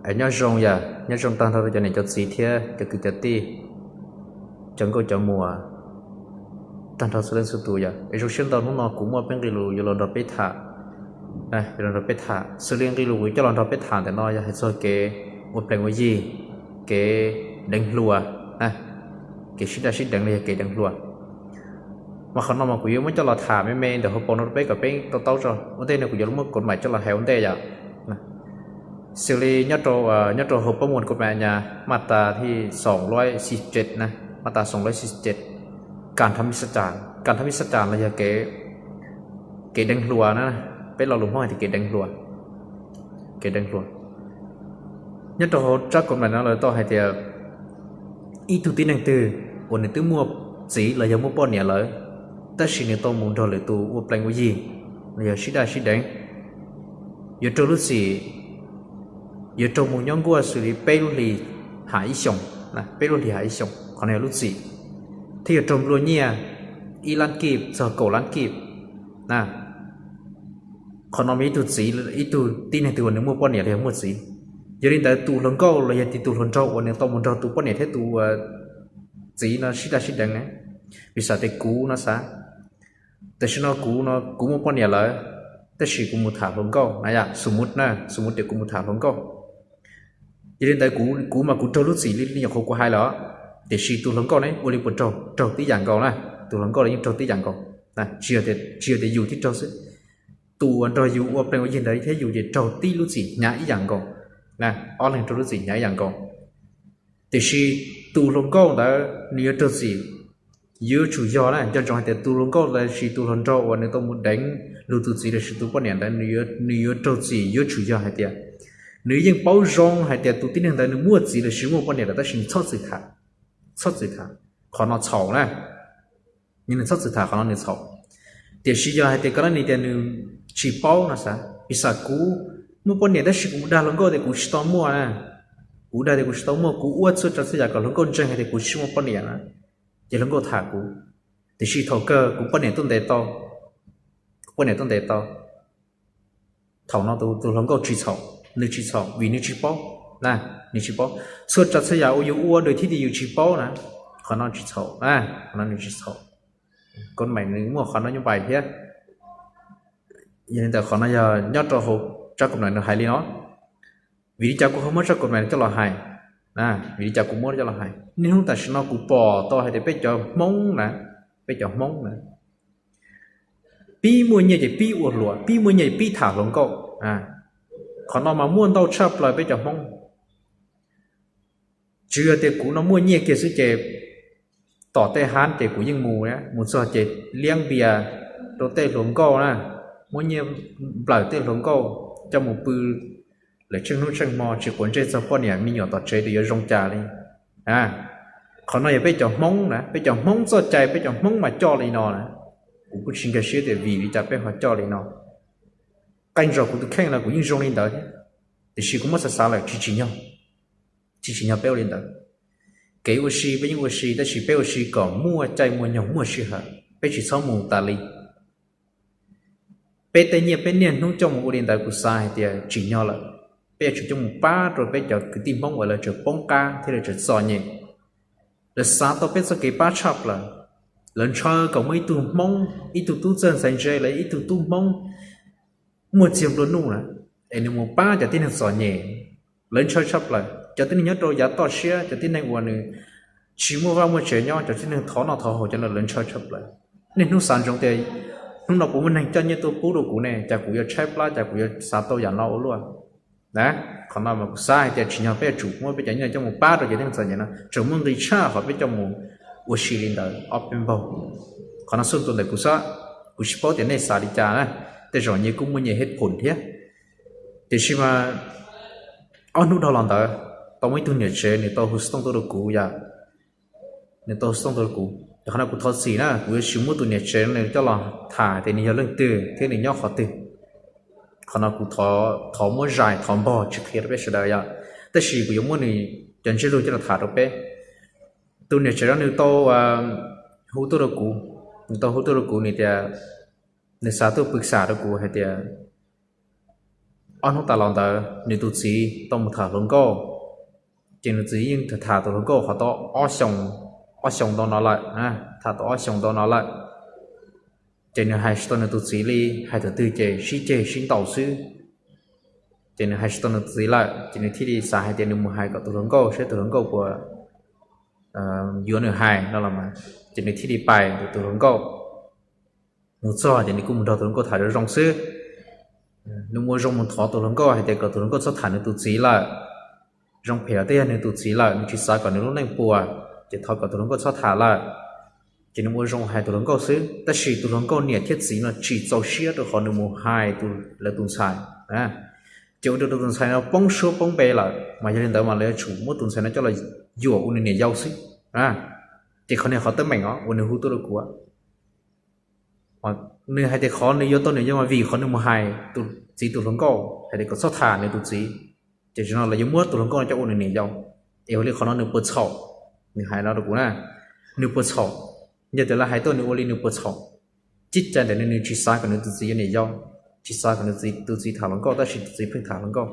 Nyob zoo yom, nyob zoo tag nrho rau cov niam cov txiv thiab cov kwv cov tij, cov nkauj cov muam, tag nrho txhua leej txhua tus yom. Es zoo siab ntau hnub no kuv muaj peb nqe lus yuav los nrog peb tham, yuav los nrog peb tham. Xws li nqe lus kuv coj los nrog peb tham ntawm no yog hais txog kev ua plees ua yig, kev deev hluas, kev sib daj sib deev los yog kev deev hluas. Mas qhov no mas kuv yuav muab coj los tham me me ntawm hauv paus no rau peb kom peb to taub tso. Ua ntej no kuv yuav muab kov maim coj los hais ua ntej yom. Xws li nyob rau hauv pab muas kov maim nyas mas tas thib xoom lab xi ces na, mas tas xoom lab xi ces, kas thab mis xab cas, kas thab mis xab cas los yog kev deev hluas na. Peb lo lus Hmoob hais tias kev deev hluas, kev deev hluas. Nyob rau hauv tsab kov maim no lawv tau hais tias ib tug tib neeg twg uas nws twb muaj txiv los yog muaj poj niam lawm, tab sis nws tau mus nrog lwm tus ua plees ua yig los yog sib daj sib deev, yuav raug lub txim, yuav raug mus nyob nkuaj xws li peb lub hlis ham ib xyoos, peb lub hlis ham ib xyoos, qhov no yog lub txim, thiab yuav raug nplua nyiaj ib lab kib txog kaum lab kib na. Qhov no mas ib tug txiv, ib tug tib neeg twg uas nws muaj poj niam los yog muaj txiv. Yog li ntawd tus hluas nkauj los yog tias tus hluas nraug uas nws tau mus nrog tus poj niam thiab tus txiv no sib daj sib deev na, piv xam tias kuv no xav, tam sim no kuv no kuv muaj poj niam lawm, tab sis kuv mus tham hluas nkauj na yom, xu muv na, xu muv tias kuv mus tham hluas nkauj. Yog li ntawd kuv mas kuv raug lub txim li nyuam qhuav kuv hais lawm, tiam sis tus hluas nkauj ne ua li puas raug? Raug tib yam nkaus na. Tus hluas nkauj los yeej raug tib yam nkaus, tsis yog tias yus thiaj raug xwb, tus uas nrog yus ua plees ua yig ntawd thiab yus ces raug tib lub txim hnyav ib yam nkaus. Ob leeg raug lub txim hnyav ib yam nkaus. Tiam sis tus hluas nkauj ntawd nws yuav raug txim yuav tsum yog na, nco ntsoov hais tias tus hluas nkauj los sis tus hluas nraug uas nws tau mus deev lwm tus txiv los sis tus poj niam ntawd, nws yuav raug txim yuav tsum yog hais tias nws yeej paub zoo hais tias tus tib neeg ntawd nws muaj txiv los sis muaj poj niam lawm tab sis nws txhob txwm tham, txhob txwm tham, qhov no txhaum na. Nws txhob txwm tham, qhov no nws txhaum. Tiam sis yog hais tias koj lab nis tias nws tsis paub no xav, piv xam kuv muaj poj niam tab sis kuv mus dag hluas nkauj tias kuv tsis tau muaj na, kuv dag tias kuv tsis tau muaj, kuv ua txhua tsav txhua yam kom hluas nkauj ntseeg hais tias kuv tsis muaj poj niam na, ces hluas nkauj tham kuv, tiam sis thaum kawg kuv poj niam tuaj ntes tau, kuv poj niam tuaj ntes tau. Thaum no tus hluas nkauj tsis txhaum, nws tsis txhaum vim nws tsis paub na, nws tsis paub. Txhua tsav txhua yam uas yus ua dua thiab tias yus tsis paub na, qhov no tsis txhaum, qhov no nws tsis txhaum. Kov maim nws muaj qhov no nyob pais thiab. Yog li ntawd qhov no yog nyob rau hauv tsab kov maim nws hais li no. Vim li cas kuv ho muab tsab kov maim coj los hais? Vim li cas kuv muab coj los hais? Niaj hnub tam sim no kuv pom tau hais tias peb cov Hmoob na, peb cov Hmoob na, pib muaj nyiaj ces pib ua hluas, pib muaj nyiaj ces pib tham hluas nkauj. Qhov no mas muaj ntau tshaj plaws peb cov Hmoob. Tsis yog tias kuv no muaj nyiaj kiag xwb ces tom tej hab ces kuv yeej mus, mus txog ces liab npias rau tej hluas nkauj na, muab nyiaj nplawm tej hluas nkauj coj mus pw lawm tsheej hnub tsheej hmo tsis quav ntsej txog poj niam me nyuam tom tsev tias yuav zoo cas li. Qhov no yog peb cov Hmoob na, peb cov Hmoob txoj cai, peb cov Hmoob mas coj li no na. Kuv kuj tsis nkag siab tias vim li cas peb ho coj li no. Qee zaus kuv tus kheej los kuv yeej zoo li ntawd thiab, tiam sis kuv muab xav xav lawm tsis tsim nyog, tsis tsim nyog peb ua li ntawd. Kev ua si peb yeej ua si tab sis peb ua si kom muaj caij muaj nyoog muaj sij hawm, peb tsis txhob mus tas li. Peb tej nyiaj peb niaj hnub coj mus ua li ntawd kuv xav hais tias tsim nyog lawm, peb yuav tsum coj mus pab rau peb cov kwv tij Hmoob uas lawv tseem poob qab thiab lawv tseem txom nyem. Lawv xav tau peb txoj kev pab tshaj plaws. Lawv ntshaw kom muaj ib tug Hmoob, ib tug tub txawj ntxhais ntse los ib tug tub Hmoob muaj txiag nplua nuj na, es nws mus pab cov tib neeg txom nyem. Lawv ntshaw tshaj plaws cov tib neeg nyob rau yav toj siab, cov tib neeg uas nws tsis muaj vaj muaj tsev nyob, cov tib neeg thov noj thov haus, cov no lawv ntshaw tshaj plaws. Niaj hnub xav ntsoov tias hnub no puas muaj neeg coj nyiaj tuaj pub rau kuv ne, cas kuv yuav tshaib plab, cas kuv yuav xav tau yam no ua luaj. Qhov no mas kuv xav hais tias tsim nyog peb yuav tsum muab peb cov nyiaj coj mus pab rau cov tib neeg txom nyem no, tseem muaj nqis tshaj qhov peb coj mus ua si li ntawd ob peb npaug. Qhov no xub tua ntawm kuv xwb, kuv tsis paub tias nej xav li cas na. Tej zaum nyias kuj muaj nyias hej phoom thiab. Tiam sis mas ob hnub dhau los ntawd, tau muaj ib tug niam tsev nws tau hu xov tooj tuaj rau kuv yom. Nws tau hu xov tooj tuaj rau kuv, qhov no kuv thov txim na, kuv yuav tsis muab tus niam tsev nws coj los tham tias nws yog leej twg thiab nws nyob qhov twg. Qhov no kuv thov muab zais thov npog tsis qhia rau peb sawv daws yom, tab sis kuv yuav muab nws cov ntsiab lus coj los tham rau peb. Tus niam tsev no nws tau hu tuaj rau kuv, nws tau hu tuaj rau kuv nws tias nws xav tuaj pw xam rau kuv hais tias Ob hnub tas los ntawd nws tus txiv tau mus tham hluas nkauj, ces nws txiv yeej tham tus hluas nkauj qhov tau ob xyoo, ob xyoo ntau no lawm, tham tau ob xyoo ntau no lawm. Ces nws hais tsis tau nws tus txiv li, hais thaum twg ces sib ceg sib ntaus xwb. Ces nws hais tsis tau nws tus txiv lawm, ces nws thiaj li xav hais tias nws mus hais kom tus hluas nkauj saib tus hluas nkauj puas yuav nws hais no los mas. Ces nws thiaj li pais tus hluas nkauj. Mus txog ces nws kuj mus nrog tus hluas nkauj tham zoo zoo xwb. Nws ua zoo mus thov tus hluas nkauj hais tias kom tus hluas nkauj txhob tham nws tus txiv lawm, zoo phem los twb yog nws tus txiv lawm, nws tsis xav kom nws lub neej puas, ces thov kom tus hluas nkauj txhob tham lawm. Ces nws ua zoo hais tus hluas nkauj xwb, tab sis tus hluas nkauj niam thiab txiv no tsis txaus siab rau qhov nws mus hais lawv tus ntxhais. Ces ua rau tus ntxhais no poob suab poob npe lawm, mas yog li ntawd mas lawv yuav tsum muab tus ntxhais no coj los yuam ua nws niam yau xwb. Ces qhov niag qhov teeb meem os uas nws hu tuaj rau kuv, nws hais tias qhov nws yuav tau niam yau mas vim qhov nws mus hais tus txiv tus hluas nkauj hais tias kom txhob tham nws tus txiv, ces zaum no lawv yuav muab tus hluas nkauj no coj ua nws niam yau. Es ua li qhov no nws puas txhaum? Nws hais no rau kuv na, nws puas txhaum? Yog tias lawv hais tuaj nws ua li nws puas txhaum? Cib cai ntawm nws, nws tsis xav kom nws tus txiv yuav niam yau, tsis xav kom nws tus txiv tham hluas nkauj, tab sis tus txiv pheej tham hluas nkauj.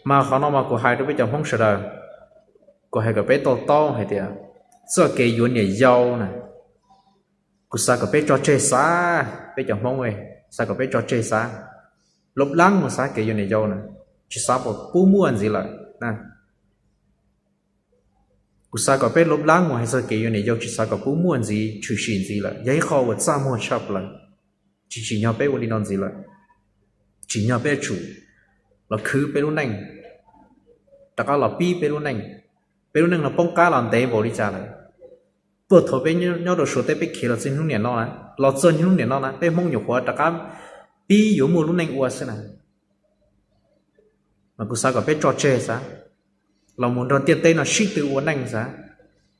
Mas qhov no mas kuv hais rau peb cov Hmoob sawv daws, kuv hais kom peb to taub hais tias txoj kev yuav niam yau na, kuv xav kom peb tso tseg xav, peb cov Hmoob xav kom peb tso tseg xav, lub lab mus xav kev yuav niam yau na, tsis xav kom pub muaj ntxiv lawm. Kuv xav kom peb lub lab mus hais txog kev yuav niam yau, tsis xav kom pub muaj ntxiv, tshwm sim ntxiv lawm, yog ib qho uas txaj muag tshaj plaws. Tsis tsim nyog peb ua li no ntxiv lawm. Tsim nyog peb tsum los khwv peb lub neej, rov qab los pib peb lub neej. Peb lub neej no poob qab los ntev npaum li cas lawm. Puag thaum peb nyob rau Suav teb peb khiav los txog niaj hnub niam no na, los txog niaj hnub niam no na, peb Hmoob nyuam qhuav rov qab pib yuav muaj lub neej ua xwb na. Mas kuv xav kom peb tso tseg xav, los mus nrog ntiaj teb no sib tw ua neej xav.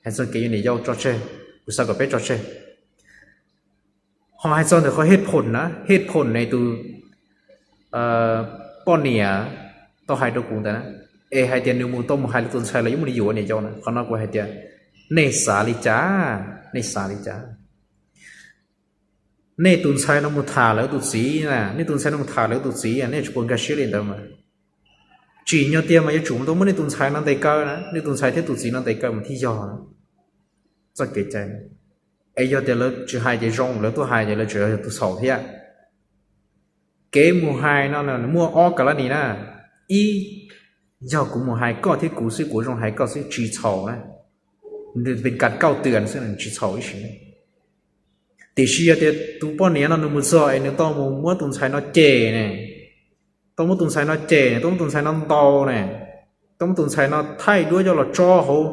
Hais txog kev yuav niam yau tso tseg, kuv xav kom peb tso tseg. Ho hais txog ntawm qhov hej phoom na, hej phoom ne tus poj niam tau hais rau kuv ntawd na, es hais tias nws mus tau mus hais lawv tus ntxhais los yuav muaj li yuav niam yau na, qhov no kuv hais tias nej xav li cas, nej xav li cas? Nej tus ntxhais no mus tham lawv tus txiv na, nej tus ntxhais no mus tham lawv tus txiv, nej tsis puas nkag siab li ntawd mas? Tsim nyog tiag mas yuav tsum tau muab nej tus ntxhais no ntes kaw na, nej tus ntxhais thiab tus txiv no ntes kaw mas thiaj yog txoj kev cai. Es yog tias lawv tsis hais ces zoo, lawv tuaj hais ces lawv tseem yog tus txhaum thiab. Kev mus hais no muaj ob ka la nis na. Ib, yog kuv mus hais koj thiab kuv xwb, kuv zoo hais koj xwb tsis txhaum na, pes kas kauj twm xwb tsis txhaum ib sim. Tiam sis yog tias tus poj niam no nws mus txog es nws tau mus muab tus ntxhais no cem ne, tau muab tus ntxhais no cem ne, tau muab tus ntxhais no ntaus ne, tau muab tus ntxhais no thaij duab coj los tso hauv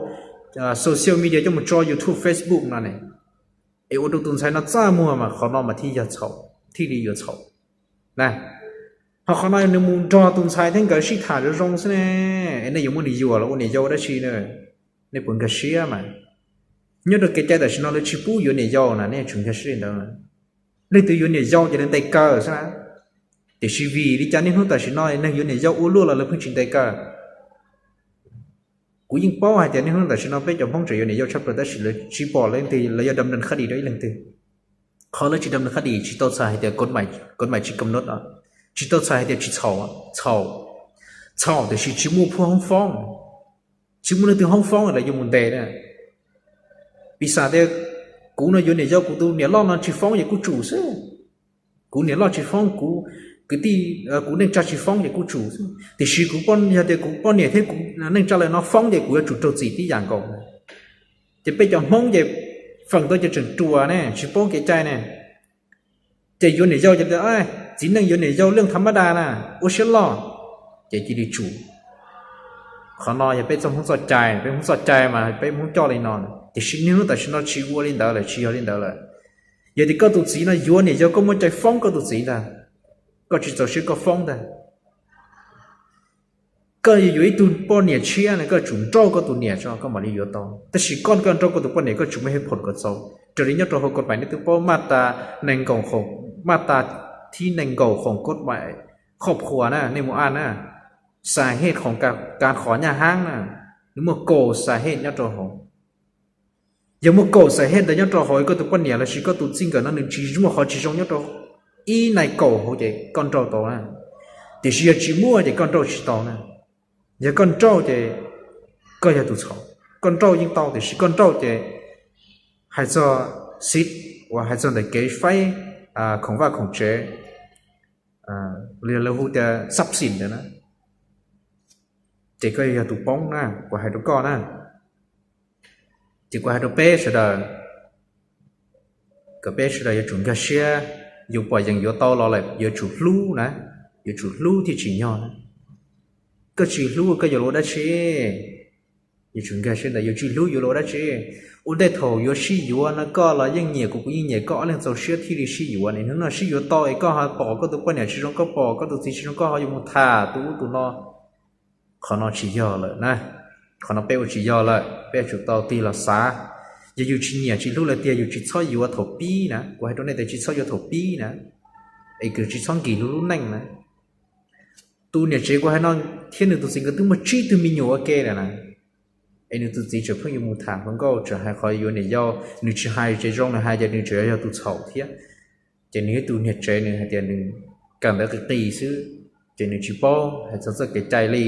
social media, coj mus tso YouTube, Facebook no ne, es ua rau tus ntxhais no txaj muag mas qhov no mas thiaj yog txhaum, thiaj li yuav txhaum na. Ho qhov no nws mus nrog tus ntxhais thiab nkawd sib tham zoo zoo xwb ne, es nej yuav muab nws yuam los ua niam yau dab tsi na? Nej puas nkag siab mas? Nyob rau kev cai tam sim no lawv tsis pub yuav niam yau na, nej tsum nkag siab li ntawd. Leej twg yuav niam yau ces lawv ntes kaw xwb na. Tiam sis vim li cas niaj hnub tam sim no neeg yuav niam yau ua luaj los lawv pheej tsis ntes kaw? Kuv yeej paub hais tias niaj hnub tam sim no peb cov Hmoob tseem yuav niam yau tshaj plaws tab sis lawv tsis pom leej twg, lawv yuav dam nees khab dis rau ib leej twg. Qhov lawv tsis dam nees khab dis tsis tau txhais hais tias kod maim tsis kam nod, tsis tau txhais hais tias tsis txhaum, txhaum, txhaum tiam sis tsis muaj phub hoob foob, tsis muaj leej twg hoob foob lawv yuav mus ntes na. Piv xam tias kuv no yuav niam yau kuv tus niam loj no tsis foob ces kuj tsum xwb. Kuv niam loj tsis foob, kuv kwv tij, kuv neej tsa tsis foob ces kuj tsum xwb, tiam sis kuv, yog tias kuv poj niam thiab kuv neej tsa lawm no foob ces kuv yuav tsum raug txim tib yam nkaus. Ces peb cov Hmoob ces feem ntau ces tseem ruam ne, tsis paub kev cai ne. Ces yuav niam yau ces txiv neej yuav niam yau lej tha mab da na, ua siab loj, ces cia li tsum. Qhov no yog peb txoj Hmoob txoj cai, peb Hmoob txoj cai mas peb Hmoob coj li no. Tiam sis niaj hnub tam sim no tsis ua li ntawd lawm, tsis yog li ntawd lawm. Yog tias koj tus txiv no yuav niam yau koj muaj cai foob koj tus txiv ntag, koj tsis txaus siab koj foob ntag. Koj yuav yuav ib tug poj niam tshiab no koj tsum nrauj koj tus niam tso koj mam li yuav tau, tab sis koj, koj nrauj koj tus poj niam koj tsum muaj hej phoom kom txaus. Raws li nyob rau hauv kod maim nej twb paub maj tas nees nkaum, maj tas thib nees nkaum khoom kod maim khoj phua na, nej mus aj na, xas hej khoom kav qhov nyaj haab na, nws muaj kaum xas hej nyob rau hauv. Yog muaj kaum xas hej ntawd nyob rau hauv, koj tus poj niam lossis koj tus txij nkawm no nws tsis muaj qhov tsis zoo nyob rau ib nai kaum hauv ces koj nrauj tau na, tiam sis yog tsis muaj ces koj nrauj tsis tau na. Yog koj nrauj ces koj yog tus txhaum. Koj nrauj yeej tau tiam sis koj nrauj ces hais txog xiv uas hais txog ntawm kev faib khoom vaj khoom tsev, lawv hu tias xab xim ntawd na, ces koj yog tus poob na, kuv hais rau koj na. Ces kuv hais rau peb sawv daws kom peb sawv daws yuav tsum nkag siab, yus pom yeem yuav tau los lawm yuav tsum hlub na, yuav tsum hlub thiaj tsim nyog na. Koj tsis hlub koj yuav los ua dab tsi? Yuav tsum nkag siab ntawd, yus tsis hlub yuav los ua dab tsi? Ua ntej thaum yuav sib yuav no koj los yeej nyiam kuv, kuv yeej nyiam koj, ob leeg txaus siab thiaj li sib yuav ne. Hnub no sib yuav tau es koj ho pom koj tus poj niam tsis zoo, koj pom koj tus txiv tsis zoo, koj ho yuav mus tham tus ub tus no. Qhov no tsis yog lawm na. Qhov no peb ua tsis yog lawm, peb yuav tsum tau tig los xav. Yog yus tsis nyiam tsis hlub lawm tiag yus tsis txhob yuav thaum pib na. Kuv hais rau nej tias tsis txhob yuav thaum pib na, es kws tsis txhob nkis lub lub neej na. Tus niam tsev kuv hais no thiab nws tus txiv nkawd twb muaj tsib tug me nyuam ua ke lawm na, es nws tus txiv tseem pheej yuav mus tham hluas nkauj, tseem hais qhov yuav niam yau. Nws tsis hais tsev zoo, nws hais tias nws tseem yog tus txhaum thiab. Ces nws ib tus niam tsev nws hais tias nws kawm ntawv qis qis xwb, ces nws tsis paub hais txog txoj kev cai li.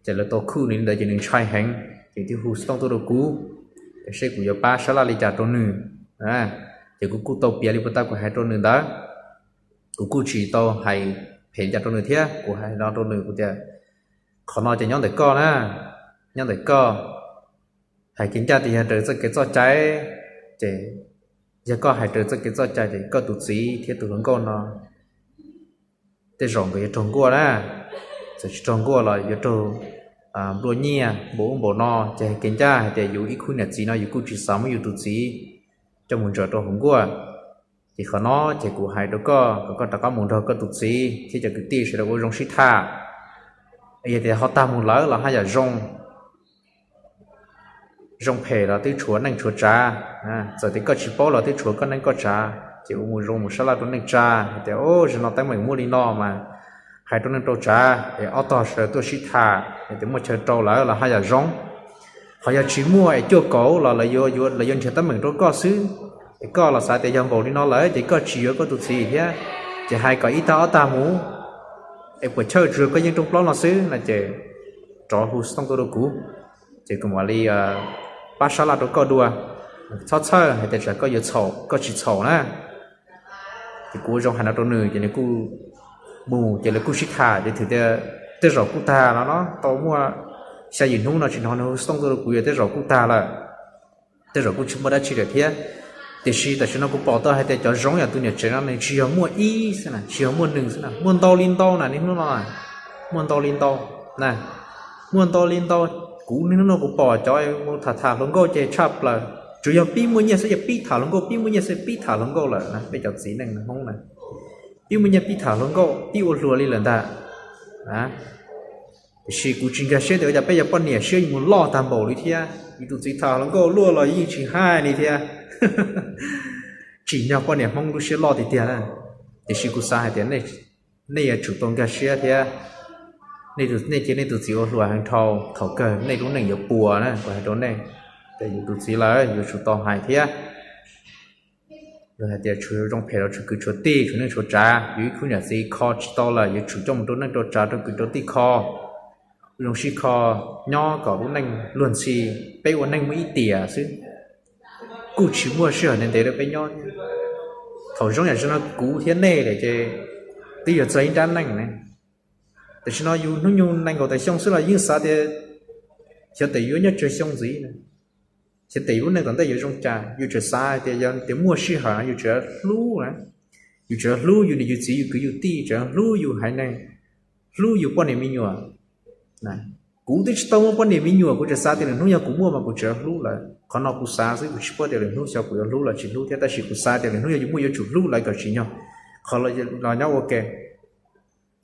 Ces lawv tau khuj nws li ntawd ces nws ntshai heev, ces thiaj hu xov tooj tuaj rau kuv, es seb kuv yuav pab sab laj li cas rau nws. Ces kuv kuj tau piav li puag ta kuv hais rau nws ntawd, kuv kuj tsis tau hais phem li cas rau nws thiab. Kuv hais no rau nws kuv tias qhov no ces nyob ntawm koj na, nyob ntawm koj. Hais kev ncaj tias yog raws txoj kev txoj cai, ces yog koj hais raws txoj kev txoj cai ces koj tus txiv thiab tus hluas nkauj no tej zaum nkawd yuav raug nkuaj na. Txawm tsis raug nkuaj los yuav raug nplua nyiaj npaum ub npaum no, ces hais kev ncaj hais tias yus ib khub niam txiv no yus kuj tsis xav muab yus tus txiv coj mus ntsaws rau hauv nkuaj. Ces qhov no ces kuv hais rau koj kom koj rov qab mus nrog koj tus txiv thiab cov kwv tij sawv daws ua zoo sib tham. Yog tias ho tag mus lawm los haj yam zoo, zoo phem los twb tshuav neej tshuav tsav, txawm tias koj tsis paub los twb tshuav koj neej koj tsav, ces ua mus zoo mus sab laj rau neej tsa hais tias, o, zaum no teeb meem muaj li no mas hais rau neej rau tsav es ob tog sawv daws tuaj sib tham, yog tias muaj chaw rau lawm los haj yam zoo. Ho yog tsis muaj es cuaj kaum los lawv yuav nrhiav teeb meem rau koj xwb. Es koj los xav tias yog npaum li no lawm ces koj tsis yuav koj tus txiv thiab, ces hais kom ib tag ob tag mus, es puas chawj tsuas koj yeej rooj plaub no xwb no ces rov hu xov tooj tuaj rau kuv, ces kuv mam li pab sab laj rau koj dua. Txhob txhawj hais tias tsam koj yuav txhaum, koj tsis txhaum na. Ces kuv ua zoo hais no rau nws ces nws kuj mus, ces lawv kuj sib tham ces thwm tias tej zaum kuj tag no no, tau muaj xya yim hnub no tsis hnov nws hu xov tooj tuaj rau kuv, yog tej zaum kuj tag lawm, tej zaum kuj tsis muaj dab tsi lawm thiab. Tiam sis tam sim no kuv pom tau hais tias cov zoo yam tus niam tsev no nws tsis yog muaj ib xwb na, tsis yog muaj nws xwb na, muaj ntau li ntau na niaj hnub no. Muaj ntau li ntau na, muaj ntau li ntau. Kuv niaj hnub no kuv pom cov mus tham tham hluas nkauj ces tshaj plaws, tsuas yog pib muaj nyiaj xwb, yog pib tham hluas nkauj, pib muaj nyiaj xwb pib tham hluas nkauj lawm na. Peb cov txiv neej Hmoob na, pib muaj nyiaj pib tham hluas nkauj, pib ua hluas li lawm ntag. Tiam sis kuv tsis nkag siab tias ua cas peb cov poj niam siab yuav mus loj tag npaum li thiab, yus tus txiv tham hluas nkauj luaj los yeej tsis hais li thiab. Tsim nyog poj niam Hmoob lub siab loj tiag tiag na. Tiam sis kuv xav hais tias nej yuav tsum tau nkag siab thiab. Nej cia nej tus txiv ua hluas heev dhau, thaum kawg nej lub neej yuav puas na, kuv hais rau nej. Ces yus tus txiv lawm yuav tsum tau hais thiab. Yog hais tias tshuav zoo phem los tshuav kwv tshuav tij, tshuav neej tshuav tsav, yus ib khub niam txiv kho tsis tau lawm yuav tsum coj mus rau neej rau tsav rau kwv rau tij kho. Zoo sib kho, nyob kom lub neej luag ntxhi. Peb ua neej muaj ib tiam xwb, kuj tsis muaj sij hawm ntev ntev rau peb nyob. Thaum zoo yam zoo no kuv thiab nej lawm ces twb yuav txog ib nrab neej ne. Tam sim no yus hnub nyoog nees nkaum tawm xyoo xwb los yeej xav tias xyov tes yuav nyob tsawg xyoo ntxiv, xyov tes yus lub neej tom ntej yuav zoo cas. Yus tseem xav tias yog tias muaj sij hawm no yus tseem hlub na, yus tseem hlub yus niam yus txiv yus kwv yus tij, tseem hlub yus haiv neeg, hlub yus poj niam me nyuam. Kuv twb tsis tau muaj poj niam me nyuam kuv tseem xav tias lwm hnub yog kuv muaj mas kuv tseem hlub lawv. Qhov no kuv xav xwb, kuv tsis paub tias lwm hnub xyov kuv yuav hlub los tsis hlub thiab, tab sis kuv xav tias lwm hnub yog yus muaj yuav tsum hlub lawv kom tsim nyog. Qhov los nyob ua ke.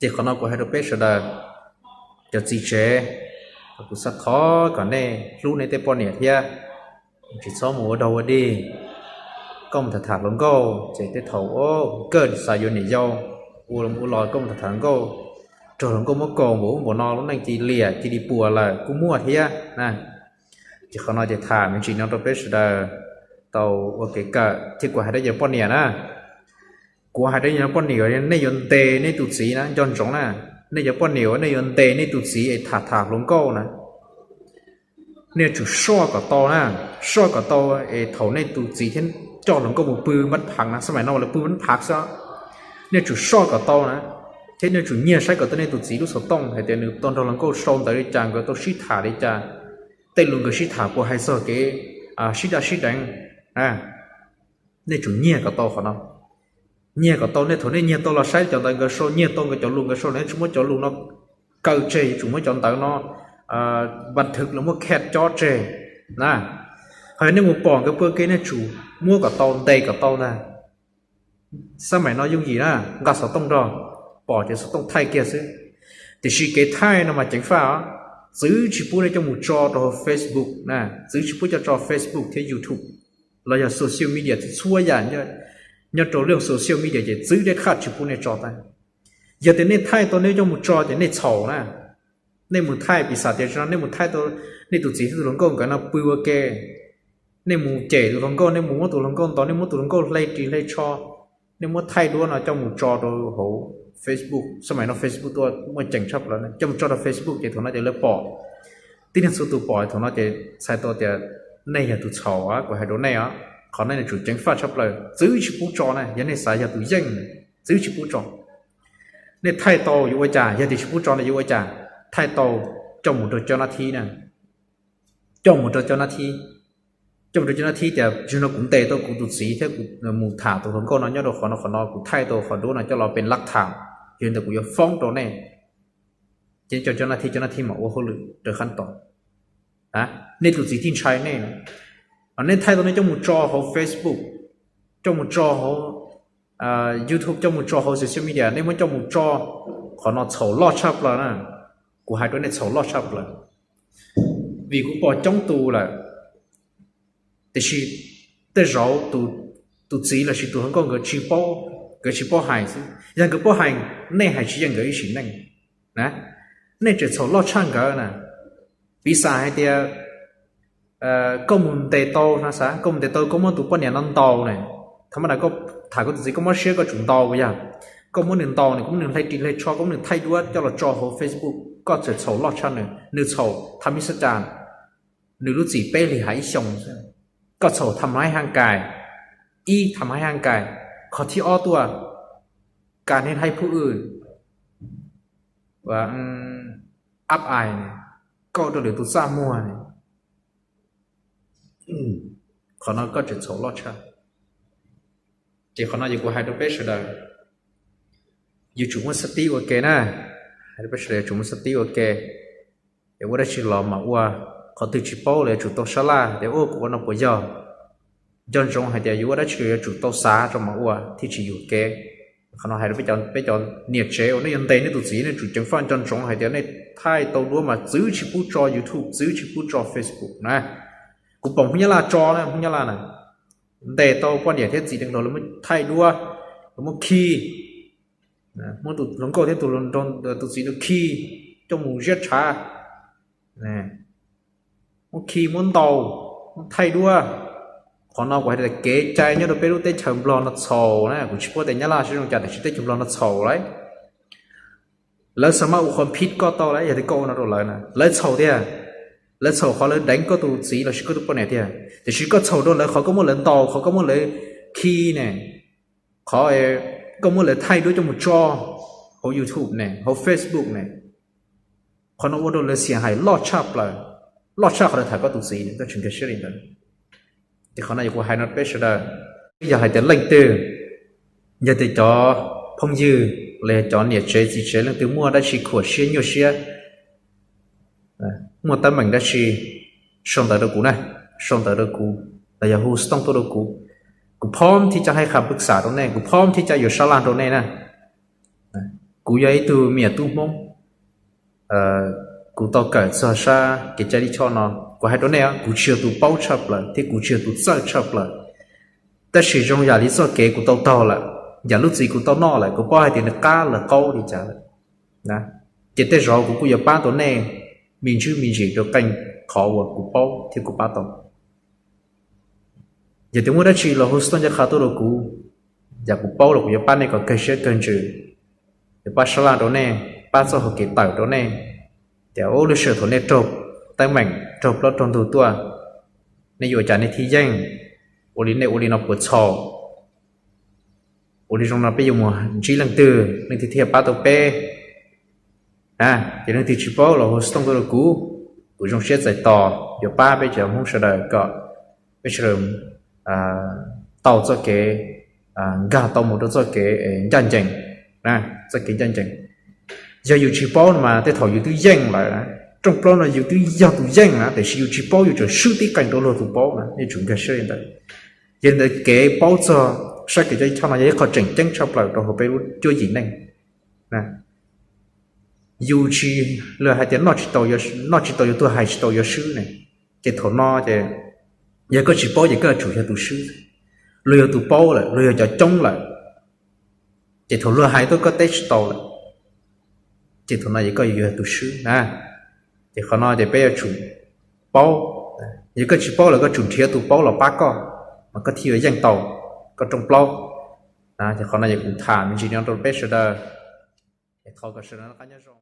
Ces qhov no kuv hais rau peb sawv daws cov txiv tsev, kuv xav thov kom nej hlub nej tej poj niam thiab, tsis txhob mus ua dog ua dig. Koj mus tham tham hluas nkauj ces tej thaum ua kawg xav yuav niam yau, ua mus ua los koj mus tham tham hluas nkauj, raug hluas nkauj muab kaus npaum ub npaum no lub neej cia li liam cia li puas lawm kuj muaj thiab na. Ces qhov no ces tham me ntsis no rau peb sawv daws tau ua kev kawm thiab kuv hais rau cov poj niam na. Kuv hais rau nej cov poj niam, nej yuav ntes nej tus txiv na, nco ntsoov na, nej cov poj niam nej yuav ntes nej tus txiv es tham tham hluas nkauj na, nej yuav tsum soj kom tau na, soj kom tau es thaum nej tus txiv thiab coj hluas nkauj mus pw npab phav na, xab maim no lawv pw npab phav xwb, nej yuav tsum soj kom tau na, thiab nej yuav tsum nyiag saib kom tau nej tus txiv lub xov tooj hais tias nws tau nrog hluas nkauj sau ntawv li cas, nkawd tau sib tham li cas, tej lus nkawd sib tham puas hais txog kev sib daj sib deev. Nej tsum nyiag kom tau qhov no, nyiag kom tau. Nej thaum nej nyiag tau los saib cov ntawd nkawd sau, nyiag tau nkawd cov lus nkawd sau, nej yuav tsum muab cov lus no kaw tseg, yuav tsum muab cov ntawv no npas thwv los muab khe cob tseg na. Ho yog nej mus pom nkawd pw ua ke nej tsum muab kom tau, ntes kom tau ntag. Xab maim no yooj yim na, nqa xov tooj nrog, pom ces xov tooj thaij kiag xwb. Tiam sis kev thaij no mas ceev faj os, txwv tsis pub nej coj mus tso rau hauv Facebook na, txwv tsis pub coj tso Facebook thiab YouTube los yog social media txhua yam nyob rau lub social media ces txwv deb qhaj tsis pub nej tso tag. Yog tias nej thaij tau nej coj mus tso ces nej txhaum na. Nej mus thaij piv xam tias nej mus thaij tau nej tus txiv thiab tus hluas nkauj nkawd no pw ua ke, nej mus cem tus hluas nkauj, nej mus muab tus hluas nkauj ntaus, nej muab tus hluas nkauj hle ris hle tsho, nej muab thaij duab no coj mus tso rau hauv Facebook, xab maim no Facebook tuaj muaj ceem tshaj plaws, coj mus tso rau Facebook ces thaum no ces lawv pom, tib neeg txhua tus pom thaum no ces txhais tau tias nej yog tus txhaum, kuv hais rau nej os. Qhov no nws tsum ceev faj tshaj plaws, txwv tsis pub tso na, yog nej xav yog tus yeej, txwv tsis pub tso. Nej thaij tau yuav ua cas, yog tias tsis pub tso no yuav ua cas? Thaij tau coj mus rau cov nab thib na, coj mus rau cov nab thib, coj mus rau cov nab thib tias tsis no kuv ntes tau kuv tus txiv thiab kuv mus tham tus hluas nkauj no nyob rau qhov no qhov no, kuv thaij tau qhov duab no coj los pes lab tham, yog li ntawd kuv yuav foob rau nej. Ces cov nab thib, cov nab thib mam ua hauj lwm raws qhab tos. Nej tus txiv thiaj ntshai nej. Nej thaij tau nej coj mus tso hauv Facebook, coj mus tso hauv YouTube, coj mus tso hauv social media, nej muab coj mus tso, qhov no txhaum loj tshaj plaws na. Kuv hais rau nej txhaum loj tshaj plaws, vim kuv pom coob tus lawm. Tiam sis tej zaum tus txiv lossis tus hluas nkauj nkawd tsis paub, nkawd tsis paub hais xwb. Yog nkawd paub hais, nej hais tsis yeej nkawd ib sim neej na. Nej tseem txhaum loj tshaj nkawd na. Piv xam hais tias koj mus ntes tau no, xav koj mus ntes tau, koj muab tus poj niam no ntaus ne, thaum ma da koj tham koj tus txiv koj mob siab koj tsum ntaus, yog koj muab nws ntaus ne, koj muab nws hle ris hle tsho, koj muab nws thaij duab coj los tso hauv Facebook, koj tseem txhaum loj tshaj nws. Nws txhaum tham mi xab cas, nws lub txim peb hlis hais ib xyoos. Koj txhaum tham hais haj kais, ib tham hais haj kais, qhov thib ob tuaj, kas neeg hais phub w, ab ais, koj ua rau lwm tus txaj muag ne. Qhov no koj tseem txhaum loj tshaj. Ces qhov no yog kuv hais rau peb sawv daws, yuav tsum muaj xab tib ua ke na. Hais rau peb sawv daws yuav tsum muaj xab tib ua ke. Es ua dab tsi los mas ua, qhov twg tsis paub los yuav tsum tau sab laj tias ua kuv ua no puas yog. Nco ntsoov hais tias yuav ua dab tsi yuav tsum tau xav rau mas ua thiaj tsis yuam kev. Qhov no hais rau peb cov niam tsev uas nej yuav ntes nej tus txiv, nej tsum ceev faj nco ntsoov hais tias nej thaij tau duab mas txwv tsis pub tso YouTube, txwv tsis pub tso Facebook na. Kuv pom Hmoob Nyab Laj tso na, Hmoob Nyab Laj na, ntes tau poj niam thiab txiv deev hluas lawv muab thaij duab, lawv muab khi, muab tus hluas nkauj thiab tus txiv ntawd khi coj mus ziab tshav, muab khi muab ntaus, muab thaij duab. Qhov no kuv hais tias kev cai nyob rau peb lub teb chaws Nplog no txhaum na, kuv tsis paub tias Nyab Laj siab zoo cas tiam sis teb chaws Nplog no txhaum lawm. Lawv xav mas ua qhov phib koj tau lawm, yog tias koj ua no rau lawv na, lawv txhaum tiag. Lawv txhaum qhov lawv deev koj tus txiv lossis koj tus poj niam tiag, tiam sis koj txhaum rau lawv qhov koj muab lawv ntaus, qhov koj muab lawv khi ne, qhov koj muab lawv thaij duab coj mus tso hauv YouTube ne, hauv Facebook ne. Qhov no ua rau lawv xiam hais loj tshaj plaws, loj tshaj qhov lawv tham koj tus txiv, koj tsis nkag siab li ntawd. Ces qhov no yog kuv hais no peb sawv daws, yog hais tias leej twg, yog tias cov phooj ywg los yog cov niam tsev txiv tsev leej twg muaj dab tsi khuam siab nyuaj siab, muaj teeb meem dab tsi, sau ntawv rau kuv na, sau ntawv rau kuv, los yog hu xov tooj tuaj rau kuv. Kuv phob thib caj hais qha pwj xam rau nej, kuv phob thib caj yuav sab laj rau nej na. Kuv yog ib tug me nyuam tub Hmoob, kuv tau kawm txog sab kev cai lij choj no. Kuv hais rau nej, kuv tsis yog tus paub tshaj plaws thiab kuv tsis yog tus txawj tshaj plaws, tab sis zoo yam li txoj kev kuv tau taug lawm, yam lub txiv kuv tau noj lawm, kuv paub hais tias nws qab los qaub li cas lawm. Ces tej zaum kuv kuj yuav pab tau nej me ntsis me ntsis rau qee qhov uas kuv paub thiab kuv pab tau. Yog tias muaj dab tsi los hu xov tooj caj qha tuaj rau kuv, Yam kuv paub los kuv yuav pab nej kom kawg siab kawg ntsws, yuav pab sab laj rau nej, pab txoj hau kev tawm rau nej. Tias ub, lub sij hawm thaum nej raug teeb meem, raug plaub raug ntug tuaj, nej yuav ua cas nej thiaj yeej? Ua li nej ua li no puas txhaum? Ua li zoo no peb yuav mus ntsib leej twg, leej twg thiaj pab tau peb? Ces leej twg tsis paub los hu xov tooj tuaj rau kuv, kuv zoo siab txais tos yuav pab peb cov Hmoob sawv daws kom peb sawv daws tau txoj kev, nkag tau mus rau txoj kev ncaj ncees, txoj kev ncaj ncees. Yog yus tsis paub no mas tej thaum yus twb yeej lawm na, rooj plaub no yus twb yog tus yeej na, tiam sis yus tsis paub yus tseem swb tib qees rau luag tus paub na, nej tsum nkag siab li ntawd. Yog li ntawd kev paub txog sab kev coj ib choj no yog ib qho tseem ceeb tshaj plaws rau hauv peb lub cuab yim neej. Yus tsis, luag hais tias noj tsis tau yuav tuag, hais tsis tau yuav swb ne. Ces thaum no ces yog koj tsis paub ces koj yuav tsum yog tus swb. Luag yog tus paub lawm, luag yog cov coob lawm, ces thaum luag hais tuaj koj teb tsis tau lawm, ces thaum no ces koj yuav yog tus swb na. Ces qhov no ces peb yuav tsum paub. Yog koj tsis paub lawm koj tsum nrhiav tus paub los pab koj, mas koj thiaj yuav yeej tau koj rooj plaub. Ces qhov no ces kuv tham me ntsis no rau peb sawv daws, es thov kom sawv daws noj qab nyob zoo.